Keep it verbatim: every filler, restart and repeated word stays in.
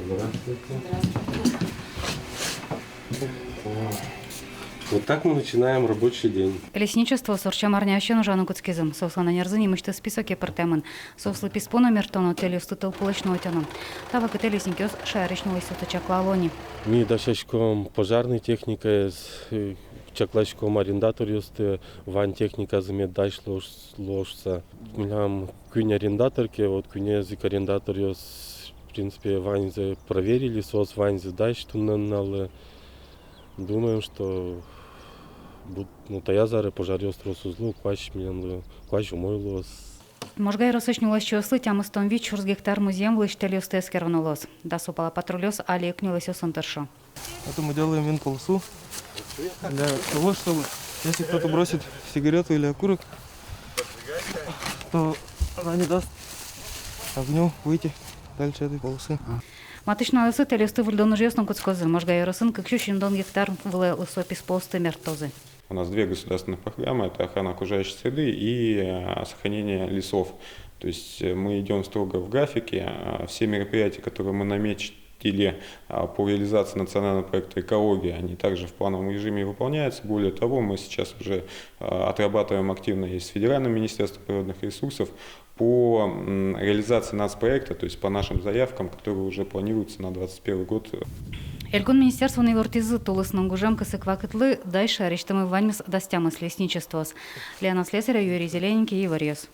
Здравствуйте. Вот так мы начинаем рабочий день. Лесничествоос ортчем арняысен ужаны кутскизы. Соослэн ӧнерзы нимысьтыз списоке пыртэмын. Соослы писпу но мерттоно, тэльёсты тылпулэсь но ӧтёно. Та вакытэ лесникъёс шаерысь нюлэсъёсты чаклало ни. Ми дасяськом пожарной техникаез, э, чакласьком арендаторъёсты, вань техниказы мед дась луоз, луоз шуыса. Милям куинь арендатор ке, вот куинез ик арендаторъёс, в принципе, ваньзэ проверили, соос ваньзы дась туннэ нуналлы. Думаем, что буд-, ну, таяз аре пожаръёс трос уз луо, куазь милемлы, куазь умой луоз. Можга ёросысь нюлэсчиослы тямыстон вить сюрс гектар музъем вылысь тэльёсты эскероно луоз. Дасо пала патрульёс али ик нюлэсъёсын тыршо. Это мы делаем вин-полосу для того, чтобы если кто-то бросит сигарету или окурок, то она не даст огню выйти дальше этой полосы. Матысь нуналъёсы тэльёсты выльдон ужъёс но кутскозы. Можга ёросын кык сю сизьымдон гектар вылэ лысо писпуосты мерттозы. У нас две государственных программы. Это охрана окружающей среды и, э, сохранение лесов. То есть, э, мы идём строго в графике. А все мероприятия, которые мы наметили, а, по реализации национального проекта «Экология», они также в плановом режиме выполняются. Более того, мы сейчас уже, а, отрабатываем активно и с Федеральным министерством природных ресурсов по, м, реализации нацпроекта, то есть по нашим заявкам, которые уже планируются на двадцать первый год. Элькун министерствоын ивортӥзы: тулыс но гужем кысык вакытлы дась шаерысьтымы ваньмыз дас тямыс лесничествоос. Лена Слесарева, Юрий Зелененький, «Иворъёс».